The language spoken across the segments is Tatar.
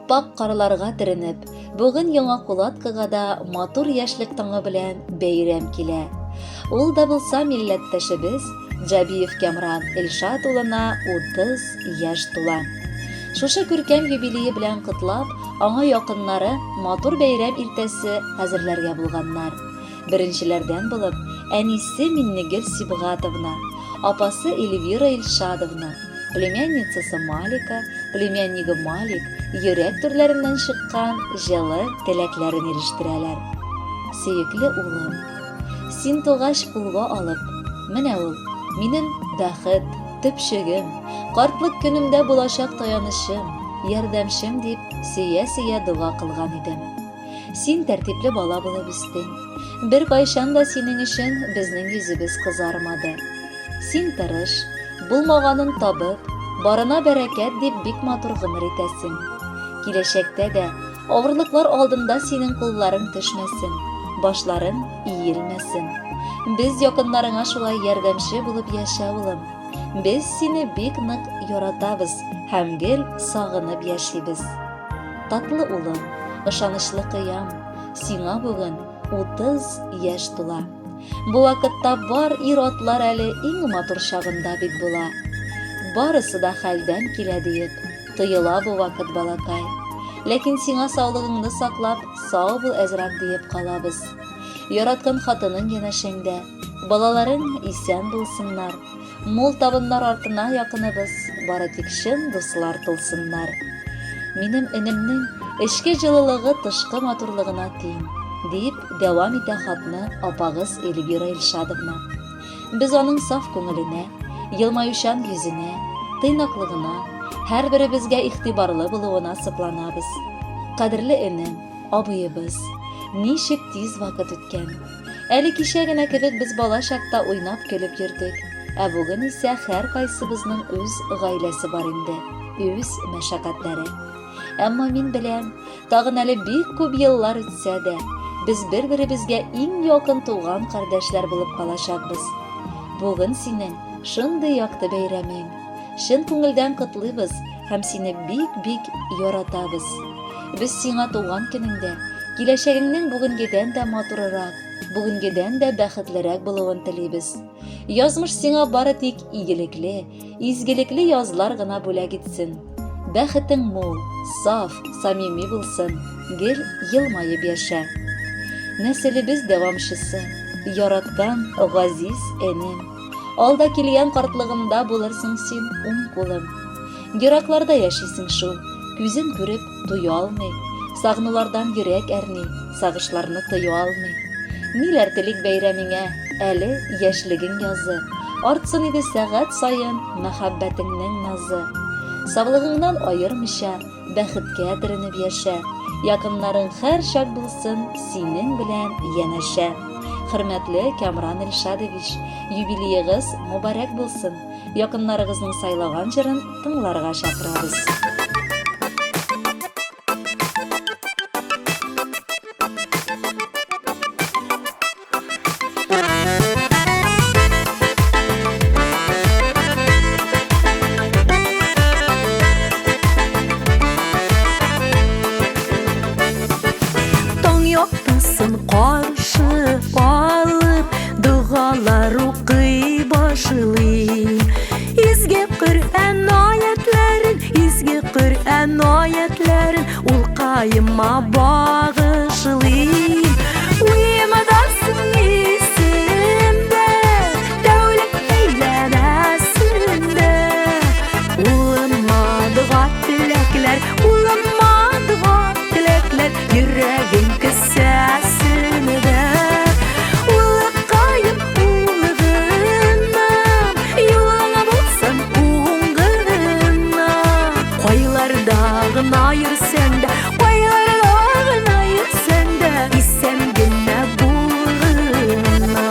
Ап-ак карларга төренеп, бүген Яңа Кулаткага да матур яшьлек таңы белән бәйрәм килә. Ул да булса милләттәшебез Джабиев Кямран Эльшат улына 30 яшь тула. Шушы күркәм юбилее белән котлап, аңа якыннары матур бәйрәм иртәсе хәзерләргә булганнар. Беренчеләрдән булып, әнисе Миннегөл Сибгатовна, апасы Эльвира Илшадовна, племянницасы Малика, племяннигы Малик йөрәк түрләреннән чыккан җылы теләкләрен ирештерәләр. Сөекле улым, син тугач кулга алып, менә ул, минем бәхет, төпчегем, картлык көнемдә булачак таянычым, ярдәмчем дип сөя-сөя дога кылган идем. Син тәртипле бала булып үстең. Беркайчан да синең өчен безнең йөзебез кызармады. Син тырыш, булмаганын табып, барына бәрәкәт дип бик матур гомер итәсең. Киләчәктә дә авырлыклар алдында синең кулларың төшмәсен, башларың иелмәсен. Без якыннарыңа шулай ярдәмче булып яшә, улым. Без сине бик нык яратабыз һәм гел сагынып яшибез. Татлы улым, ышанычлы кыям, сиңа бүген 30 яшь тула. Бу вакытта бар ир-атлар әле иң матур чагында бит була. Барысы да хәлдән килә диеп, тоела бу вакыт, балакай. Ләкин сиңа саулыгыңны саклап, сау бул әзрәк диеп калабыз. Яраткан хатының янәшәңдә, балаларың исән булсыннар. Мул табыннар артына якыныбыз, бары тик чын дуслар тулсыннар. Минем энемнең эчке җылылыгы тышкы матурлыгына тиң, дип дәвам итә хатны апагыз Эльвира Илшадовна. Без аның саф күңеленә, елмаючан йөзенә, тыйнаклыгына, һәрберебезгә игътибарлы булуына сокланабыз. Кадерле энем, абыебыз, ничек тиз вакыт үткән! Әле кичә генә кебек без бала чакта уйнап-көлеп йөрдек. Ә бүген исә һәркайсыбызның үз гаиләсе бар инде, үз мәшәкатьләре. Әмма мин беләм, тагын әле бик күп еллар үтсә дә, без бер-беребезгә иң якын туган кардәшләр булып калачакбыз. Бүген синең шундый якты бәйрәмең. Чын күңелдән котлыйбыз һәм сине бик-бик яратабыз. Без сиңа туган көнеңдә киләчәгеңнең бүгенгедән дә матурырак, бүгенгедән дә бәхетлерәк булуын телибез. Язмыш сиңа бары тик игелекле, изгелекле язлар гына бүләк итсен. Бәхетең мул, саф, самими булсын, гел елмаеп яшә. Нәселебез дәвамчысы, яраткан газиз энем. Алда килгән картлыгымда булырсың син уң кулым. Еракларда яшисең шул, күзем күреп туя алмый. Сагынулардан йөрәк әрни, сагышларны тыя алмый. Ниләр телик бәйрәмеңә, әле яшьлегең язы. Артсын иде сәгать саен мәхәббәтеңнең назы. Саулыгыңнан аермыйча, бәхеткә төренеп яшә. Якыннарың һәрчак булсын синең белән янәшә. Хөрмәтле Кямран Илшадович, юбилеегыз мөбарәк булсын! Якыннарыгызның сайлаган җырын тыңларга чакырабыз. Таң яктысын каршы алып, догалар укый башлыйм. Изге Коръән аятларын, изге Коръән аятларын улкаема багышлыйм. Уймадасың исемдә, тәүлек әйләнәсендә. Улыма дога теләкләр, улыма дога теләкләр, йөрәгем кесәсендә. Улыкаем, улыгынам, юлыңа булсын уңгына. Кайларда гына йөрсәң дә, кайларда гына йөрсәң дә, исән генә булгына.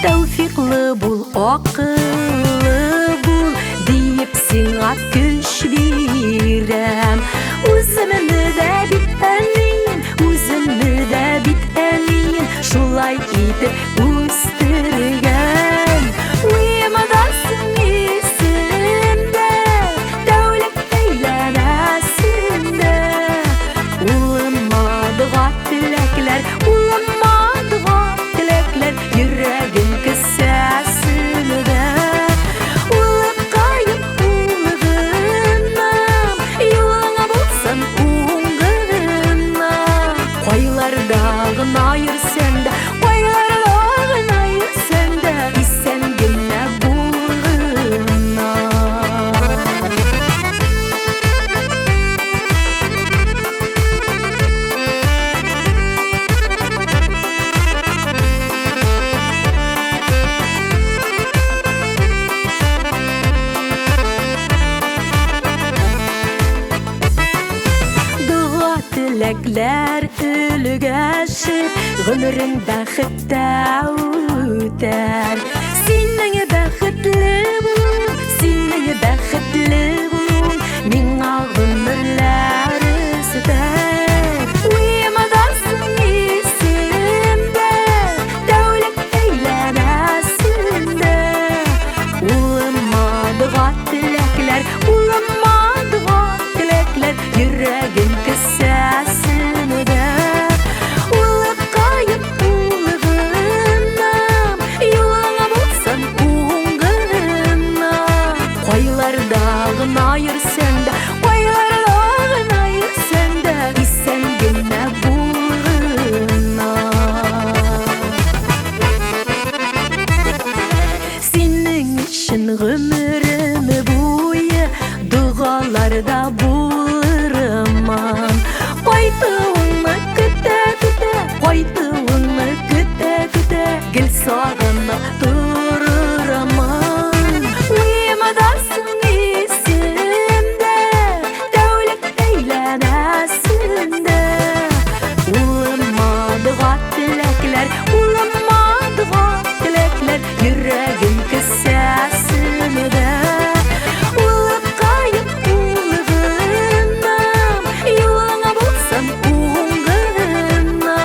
Тәүфиклы бул, акыллы бул, диеп сиңа көч бирәм. Үземне дә бит әнием, үземне дә бит әнием, шулай итеп үстергән. Уймадасың исемдә, тәүлек әйләнәсендә. Гомерең бәхеттә үтәр. Синең бәхетле булу, синең бәхетле булу миңа гомерләр өстәр. Уймадасың исемдә, тәүлек әйләнәсендә. Улыма дога теләкләр, улыма дога теләкләр, йөрәгем кесәсендә. Улыкаем, улыгынам, юлыңа булсын уңгына. Кайларда гына йөрсәң дә, кайларда гына йөрсәң дә, исән генә булгына. Синең өчен гомерем буе догаларда булырмын. Кайтуыңны көтә-көтә, кайтуыңны көтә-көтә, гел сагынып торырмын. Уймадасың исемдә, тәүлек әйләнәсендә. Улыма дога теләкләр, улыма дога теләкләр, йөрәгем кесәсендә. Улыкаем, улыгынам, юлыңа булсын уңгына.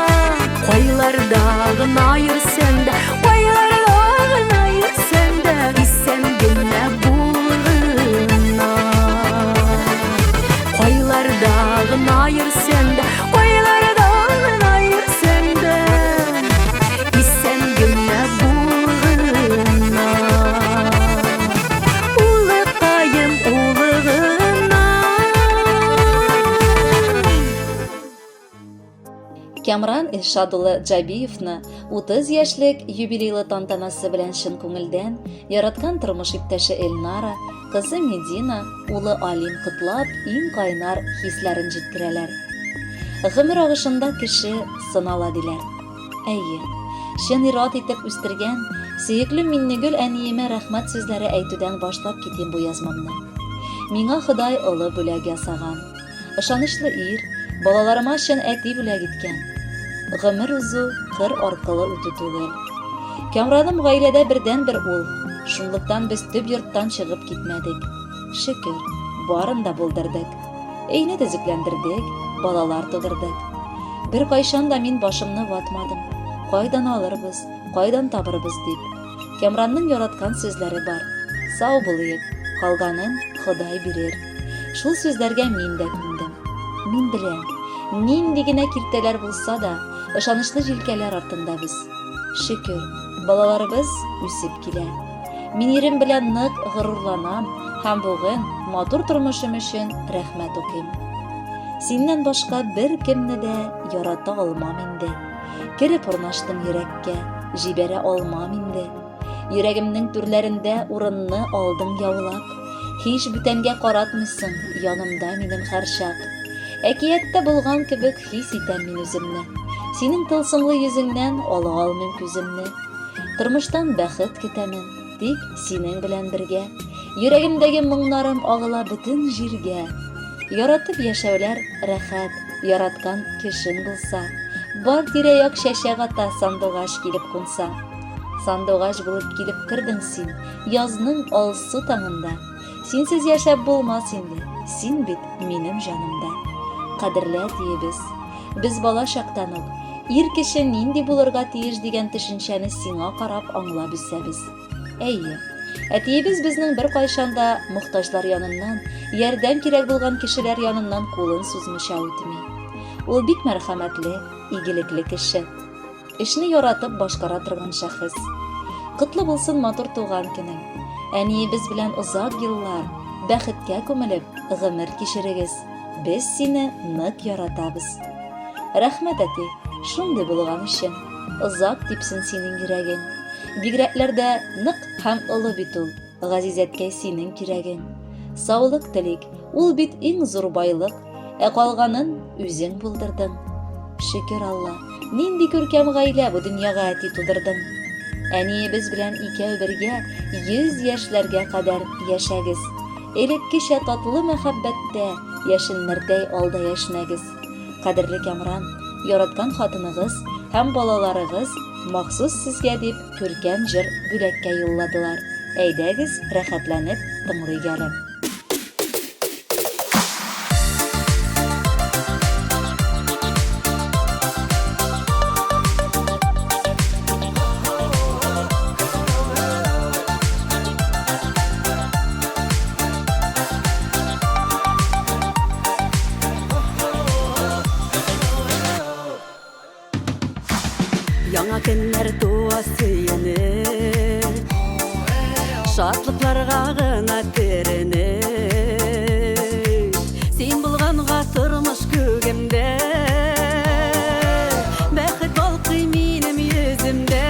Кайларда гына йөрсәң дә, кайларда гына йөрсәң дә, исән генә булгына. Кайларда гына йөрсәң дә, кайларда гына йөрсәң дә, исән генә булгына. Улыкаем, улыгына. Кямран Илшат улы Джабиевны 30 яшьлек юбилейлы тантанасы белән чын күңелдән яраткан тормыш иптәше Эльнара, кызы Медина, улы Алим котлап, иң кайнар хисләрен җиткерәләр. Гомер агышында кеше сынала диләр. Әйе, чын ир-ат итеп үстергән сөекле Миннегөл әниемә рәхмәт сүзләре әйтүдән башлап китим бу язмамны. Миңа Ходай олы бүләк ясаган. Ышанычлы ир, балаларыма чын әти бүләк иткән. Гомер узу кыр аркылы үтү түгел. Кямраным гаиләдә бердәнбер ул. Шунлыктан без төп йорттан чыгып китмәдек. Шөкер, барын да булдырдык. Өйне төзекләндердек, балалар тудырдык. Беркайчан да мин башымны ватмадым. Кайдан алырбыз, кайдан табырбыз дип. Кямранның яраткан сүзләре бар. Сау булыйк, калганын Ходай бирер. Шул сүзләргә мин дә күндем. Мин беләм, нинди генә киртәләр булса да, ышанычлы җилкәләр артында без. Шөкер, балаларыбыз үсеп килә. Мин ирем белән нык горурланам һәм бүген матур тормышым өчен рәхмәт укыйм. Синнән башка беркемне дә ярата алмам инде. Кереп урнаштың йөрәккә, җибәрә алмам инде. Йөрәгемнең түрләрендә урынны алдың яулап. Һич бүтәнгә каратмыйсың, янымда минем һәрчак. Әкияттә булган кебек хис итәм мин үземне. Синең тылсымлы йөзеңнән ала алмыйм күземне. Тормыштан бәхет көтәмен, тик синең белән бергә. Йөрәгемдәге моңнарым агыла бөтен җиргә. Яратып яшәүләр рәхәт, яраткан кешең булса. Бар тирә-як чәчәк ата, сандугач килеп кунса. Сандугач булып килеп кердең син, язның алсу таңында. Синсез яшәп булмас инде, син бит минем җанымда. Кадерле әтиебез, без бала чактан ук ир кеше нинди булырга тиеш дигән төшенчәне сиңа карап аңлап үсәбез. Әйе, әтиебез безнең беркайчан да мохтаҗлар яныннан, ярдәм кирәк булган кешеләр яныннан кулын сузмыйча үтми. Ул бик мәрхәмәтле, игелекле кеше. Эшне яратып башкара торган шәхес. Котлы булсын матур туган көнең. Әниебез белән озак еллар бәхеткә күмелеп гомер кичерегез. Без сине нык яратабыз. Рәхмәт, әти, шундый булган өчен. Озак типсен синең йөрәгең. Бигрәкләр дә нык һәм олы бит ул, газиз әткәй синең кирәгең. Саулык телик, ул бит иң зур байлык, ә калганын үзең булдырдың. Шөкер Алла, нинди күркәм гаилә бу дөньяга әти тудырдың. Әниебез белән икәү бергә 100 яшьләргә кадәр яшәгез. Элеккечә татлы мәхәббәттә яшеннәрдәй алда яшьнәгез. Кадерле Кәмран, яраткан хатыныгыз һәм балаларыгыз махсус сезгә дип күркәм җыр бүләккә юлладылар. Әйдәгез, рәхәтләнеп тыңлыйк әле. Яңа көннәр туа сөенеп, Шатлыкларга гына төренеп. Син булганга тормыш күгемдә, Бәхет балкый минем йөземдә.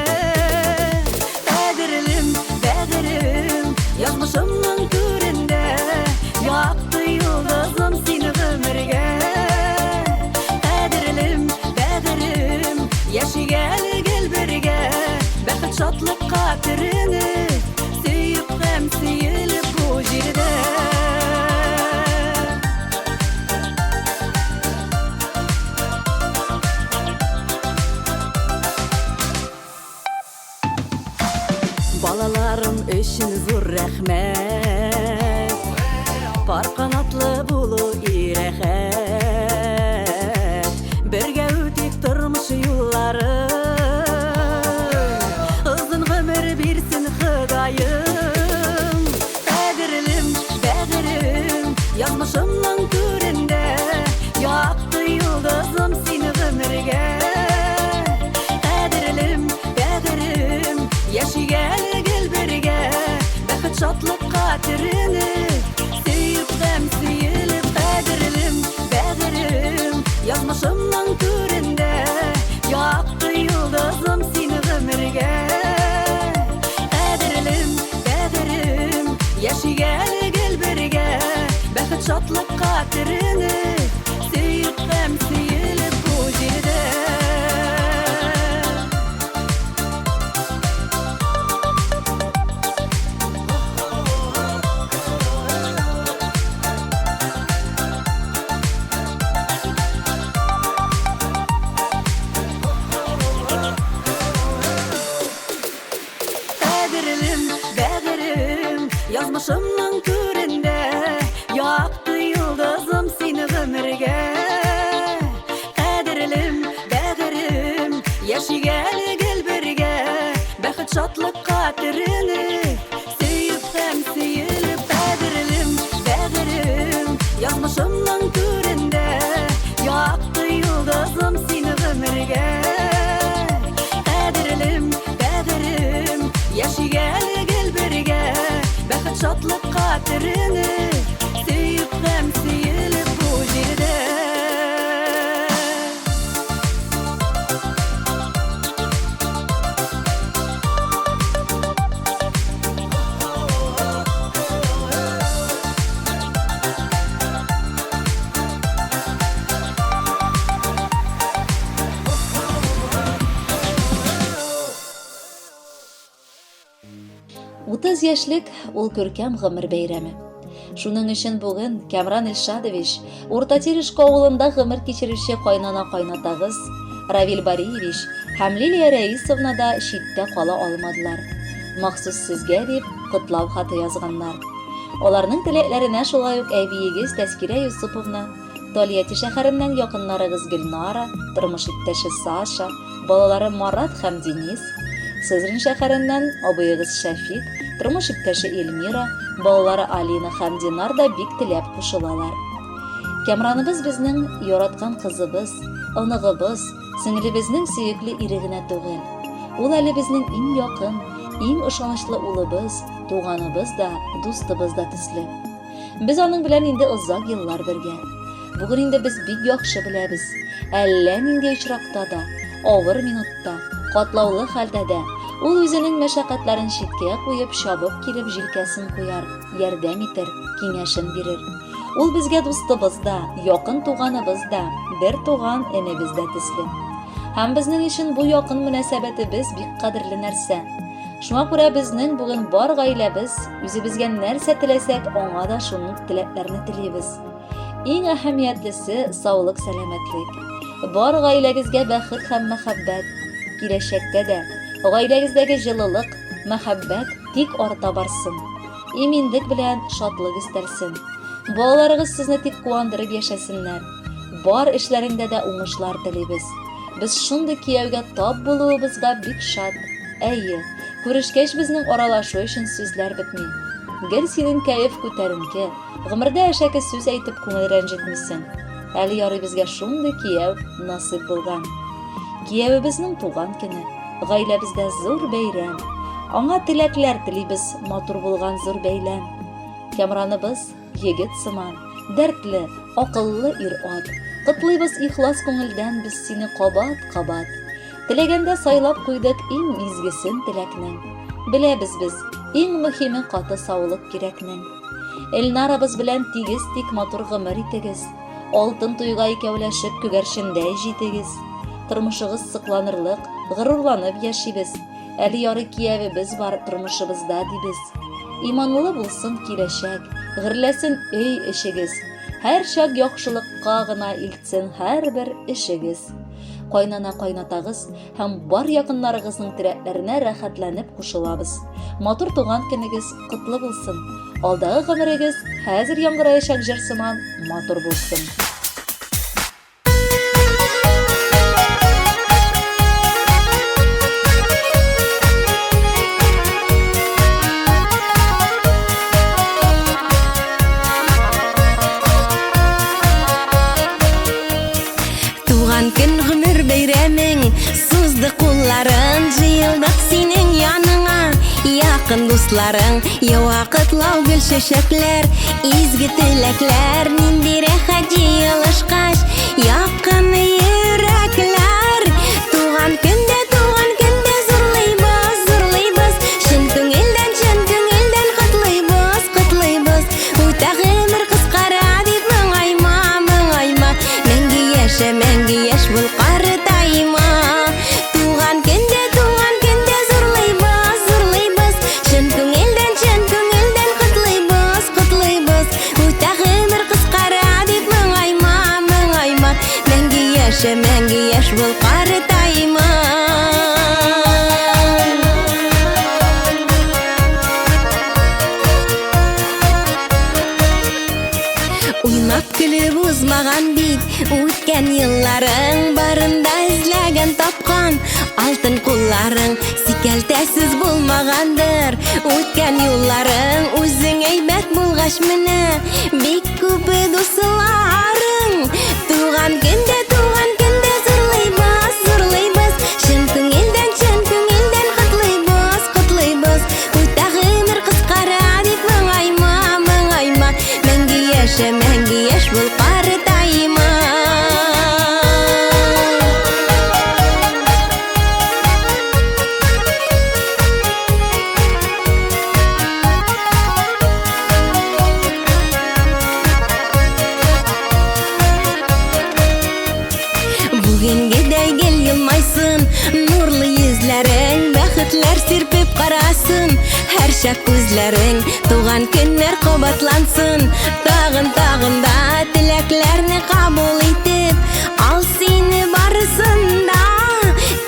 Кадерлем, бәгырем, язмышымның түрендә, Якты йолдызым син гомергә. Кадерлем, бәгырем, яшик әле гел бергә, Бәхет шатлыкка төренеп, сөеп һәм сөелеп бу җирдә. Балаларым өчен зур рәхмәт. Пар канатлы булу ирәхәт. Бергә үтик тормыш юлларын. Озын гомер бирсен Ходаем. Кадерлем, бәгырем, язмышымның түрендә. Якты йолдызым син гомергә. Кадерлем, бәгырем, яшик әле гел бергә. Бәхет шатлыкка төренеп, сөеп һәм сөелеп. Кадерлем, бәгырем, язмышымның түрендә. Якты йолдызым син гомергә. Кадерлем, бәгырем, яшик әле гел бергә. Бәхет шатлыкка төренеп, сөеп һәм сөелеп бу җирдә. Кадерлем, бәгырем, язмышымның түрендә, Якты йолдызым син гомергә. Кадерлем, бәгырем, яшик әле гел бергә, Бәхет шатлыкка төренеп, сөеп һәм сөелеп. Кадерлем, бәгырем, язмышымның түрендә, Якты йолдызым син гомергә. Кадерлем, бәгырем, яшик әле гел бергә, Бәхет шатлыкка төренеп, сөеп һәм сөелеп бу җирдә. 30 яшьлек ул күркәм гомер бәйрәме. Шуның өчен бүген Кәмран Илшадович Урта Терешко авылында гомер кичерүче кайнана кайнатагыз Равил Бариевич һәм Лилия Рәисовна да читтә кала алмадылар. Махсус сезгә дип котлау хаты язганнар. Аларның теләкләренә шулай ук әбиегез Тәскирә Юсуповна, Тольятти шәһәреннән якыннарыгыз Гөлнара, тормыш иптәше Саша, балалары Марат һәм Денис, Сызрань шәһәреннән абыегыз Шәфик, тормыш иптәше Эльмира, балалары Алина һәм Динар да бик теләп кушылалар. Кәмраныбыз безнең яраткан кызыбыз, оныгыбыз, сеңлебезнең сөекле ире генә түгел. Ул әле безнең иң якын, иң ышанычлы улыбыз, туганыбыз да, дустыбыз да төсле. Без аның белән инде озак еллар бергә. Бүген инде без бик яхшы беләбез. Әллә нинди очракта да, авыр минутта, катлаулы хәлдә дә ул үзенең мәшәкатьләрен читкә куеп, чабып килеп җилкәсен куяр, ярдәм итер, киңәшен бирер. Ул безгә дустыбыз да, якын туганыбыз да, бер туган энебез дә төсле. Һәм безнең өчен бу якын мөнәсәбәтебез бик кадерле нәрсә. Шуңа күрә безнең бүген бар гаиләбез үзебезгә нәрсә теләсәк, аңа да шуны теләкләрне телибез. Иң әһәмиятлесе саулык, сәламәтлек. Бар гаиләгезгә бәхет һәм мәхәббәт. Киләчәктә дә гаиләгездәге җылылык, мәхәббәт тик арта барсын. Иминлек белән шатлык өстәлсен. Балаларыгыз сезне тик куандырып яшәсеннәр. Бар эшләреңдә дә уңышлар телибез. Без шундый кияүгә тап булуыбызга бик шат. Әйе, күрешкәч безнең аралашу өчен сүзләр бетми. Гел синең кәеф күтәренке, гомердә әшәке сүз әйтеп күңел рәнҗетмисең. Әле ярый безгә шундый кияү насыйп булган. Киявебезнең туган көне, гаиләбездә зур бәйрәм. Аңа теләкләр телибез, матур булган зур бәйләм. Кәмраныбыз егет сыман, дәртле, акыллы ир-ат. Котлыйбыз ихлас күңелдән без сине кабат-кабат. Теләгәндә сайлап куйдык иң изгесен теләкнең. Беләбез без, иң мөһиме каты саулык кирәкнең. Эльнарабыз белән тигез тик матур гомер итегез. Алтын туйга икәүләшеп күгәрчендәй җитегез. Тормышыгыз сокланырлык, горурланып яшибез. Әле ярый киявебез бар тормышыбызда дибез. Иманлы булсын киләчәк, гөрләсен өй эчегез. Һәрчак яхшылыкка гына илтсен һәрбер эшегез. Кайнана кайнатагыз һәм бар якыннарыгызның теләкләренә рәхәтләнеп кушылабыз. Матур туган көнегез котлы булсын. Алдагы гомерегез хәзер яңгыраячак җыр сыман матур булсын. Туган көн гомер бәйрәмең Сузды кулларын Җыелдык синең яныңа Якын дусларың Ява котлау гөл чәчәкләр Изге теләкләр Нинди рәхәт җыелышкач Якын йөрәкләр Туган көндә, туган көндә Зурлыйбыз, зурлыйбыз Чын күңелдән, чын күңелдән Котлыйбыз, котлыйбыз Үтә гомер кыскара дип моңайма, моңайма Мәңге яшә, мәңге яшь бул, картайма Туган көндә, туган көндә зурлыйбыз, зурлыйбыз Чын күңелдән, чын күңелдән котлыйбыз, котлыйбыз Үтә гомер кыскара дип моңайма, моңайма Мәңге яшә, мәңге яшь бул, картайма Уйнап көлеп узмаган бит үткән елларың барында эзләгән тапкан алтын кулларың сикәлтәсез булмагандыр үткән юлларың үзең әйбәт булгач менә бик күп дусларың туган көндә туган көндә зурлыйбыз зурлыйбыз чын күңелдән чын күңелдән котлыйбыз котлыйбыз Үтә гомер кыскара дип моңайма, моңайма. Мәңге яшә, мәңге яшь бул, картайма. Бүгенгедәй гел елмайсын Нурлы йөзләрең Бәхетләр сирпеп карасын Һәрчак күзләрең Туган көннәр кабатлансын Тагын тагын да теләкләрне кабул итеп Ал сине барысын да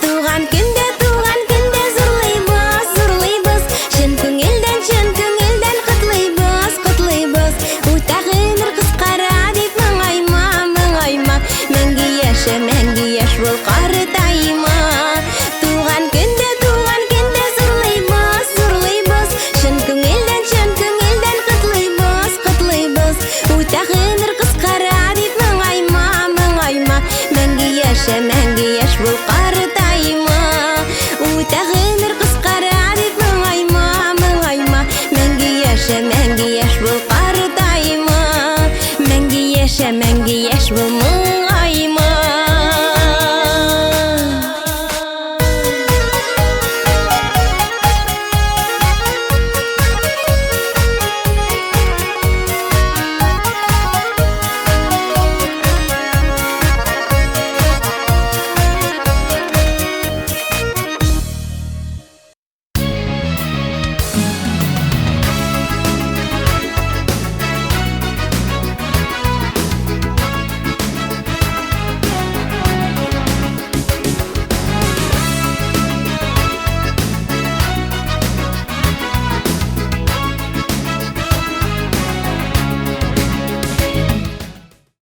Туган көндә, туган көндә зурлыйбыз, зурлыйбыз Чын күңелдән, чын күңелдән котлыйбыз, котлыйбыз Үтә гомер кыскара дип моңайма, моңайма Мәңге яшә, мәңге яшь бул, картайма Туган көндә, туган көндә зурлыйбыз, зурлыйбыз Чын күңелдән, чын күңелдән котлыйбыз, котлыйбыз Үтә гомер кыскара дип моңайма, моңайма Мәңге яшә, мәңге яшь бул, картайма Үтә гомер